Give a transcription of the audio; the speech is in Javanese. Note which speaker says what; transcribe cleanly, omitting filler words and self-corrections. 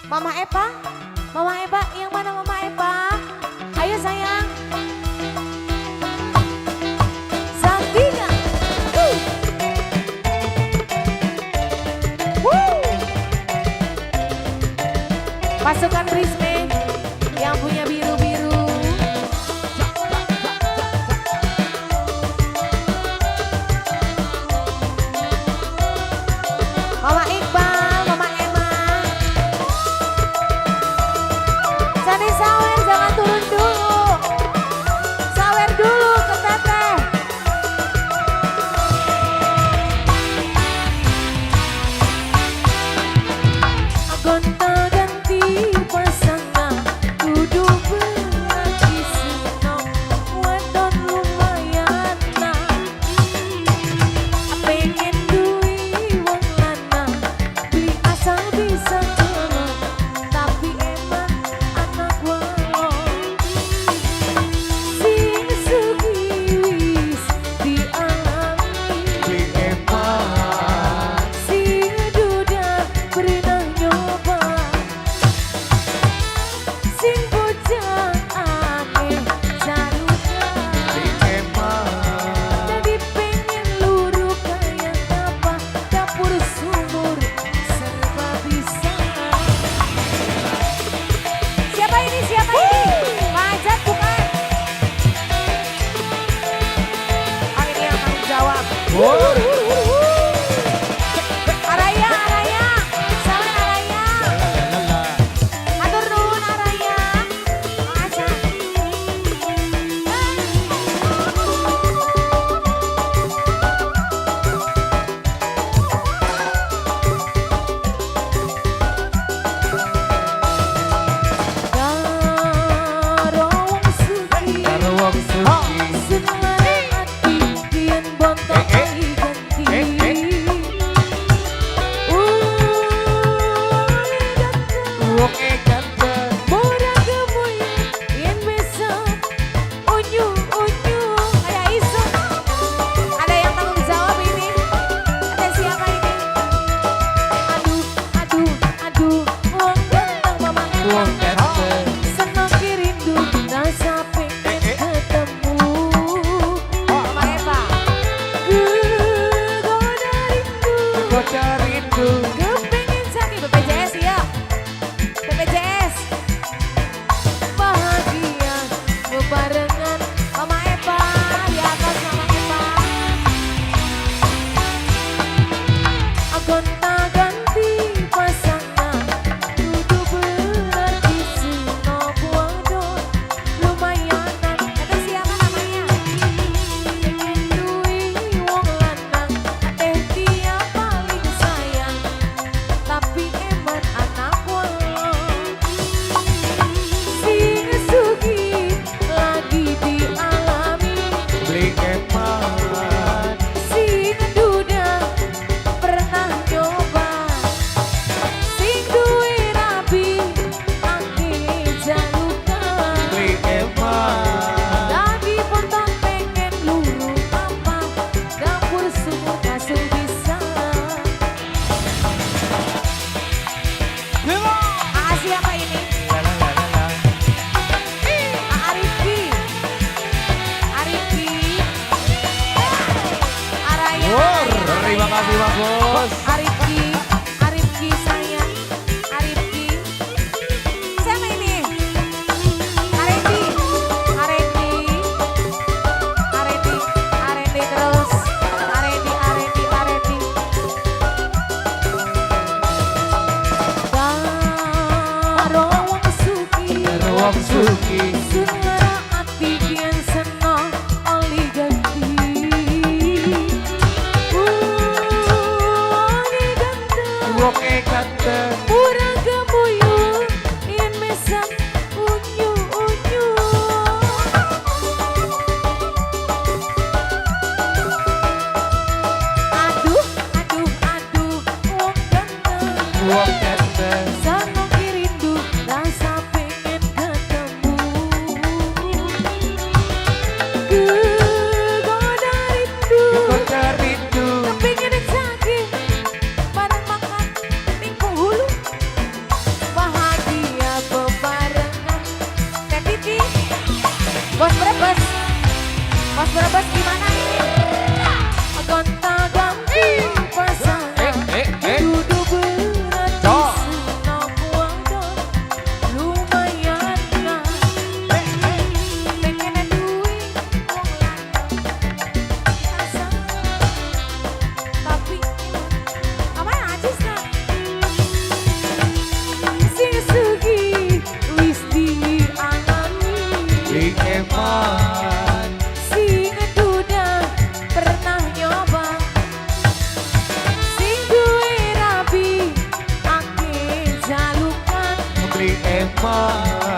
Speaker 1: Mama Eva? Mama Eva, yang mana Mama Eva? Ayo, sayang. Santina. Woo. Woo. Pasukan Brisme yang punya biru-biru. Mama Iqbal, Mama Emma. Sani sawer, jangan turun dulu. Sawer dulu ke teteh. Gonta ganti pasangan, kudu berarti senang, wadon lumayan nah. Pengen duwe wong lanang, beli asal bisa celok, tapi emang anak walon. Sing sugih wis dialami,
Speaker 2: Beli eman.
Speaker 1: Sing duda pernah nyoba, sing bocah akeh jalukan.
Speaker 2: Beli eman.
Speaker 1: Jadi pengen luru kayak apa, dapur sumur serba bisa. Siapa ini? Siapa ini? Pak Ajat bukan? Oh, ini yang tanggung jawab.
Speaker 2: Wur.
Speaker 1: Araya, Araya, salam Araya.
Speaker 2: La.
Speaker 1: Matur nuwun, Araya. Pak Ajat. Karo wong sugih,
Speaker 2: Karo wong sugih.
Speaker 1: Seneng ati yen bonto
Speaker 2: Eh, eh.
Speaker 1: ganti.
Speaker 2: Eh, eh.
Speaker 1: Uli ganteng,
Speaker 2: Wonge ganteng.
Speaker 1: ora gemuyu yen besok unyu unyu kayak isu. Ada yang tanggung jawab ini? Ada siapa ini? Aduh, aduh, aduh, wong ganteng Mama Eva.
Speaker 2: Wong ganteng.
Speaker 1: Seneng rindu rasa pengen
Speaker 2: Eh, eh.
Speaker 1: ketemu Mama Eva. Kegoda rindu,
Speaker 2: Kegoda rindu.
Speaker 1: kepengen sakit BPJS ya, BPJS. Bahagia bebarengan Mama Eva di atas Mama Eva. Gonta ganti pasangan, kudu berarti senok wadon lumayanan. Kata siapa namanya? Pengen duwe wong lanang, teh dia paling sayang, tapi eman anak walon. Sing sugih lagi dialami,
Speaker 2: Beli eman.
Speaker 1: Sing duda pernah nyoba, sing duwe rabi akeh jalukan.
Speaker 2: Beli eman.
Speaker 1: Lagi ponton pengen luru apa, dapur sumur kasur bisa. Aa siapa ini?
Speaker 2: La la la la la.
Speaker 1: Aa Rifki, Arifki, Araya,
Speaker 2: Wur.
Speaker 1: Araya,
Speaker 2: Terima
Speaker 1: Araya.
Speaker 2: kasih, Pak Bos.
Speaker 1: Arifki, Arifki sayang, Arifki. Siapa ini? Arendi, Arendi, Arendi, Arendi terus, Arendi, Arendi, Arendi. Karo wong sugih,
Speaker 2: Karo wong sugih.
Speaker 1: Suara ati kian seneng oli ganti. Wonge ganteng,
Speaker 2: Wonge ganteng.
Speaker 1: Ora gemuyu yen mesem unyu unyu. Aduh, aduh, aduh, wong ganteng.
Speaker 2: Wong ganteng.
Speaker 1: Seneng rindu rasa pengen ketemu. Kegoda rindu,
Speaker 2: Kegoda rindu.
Speaker 1: Kepingin caki bareng makan ning hulu. Bahagia.
Speaker 2: Eman.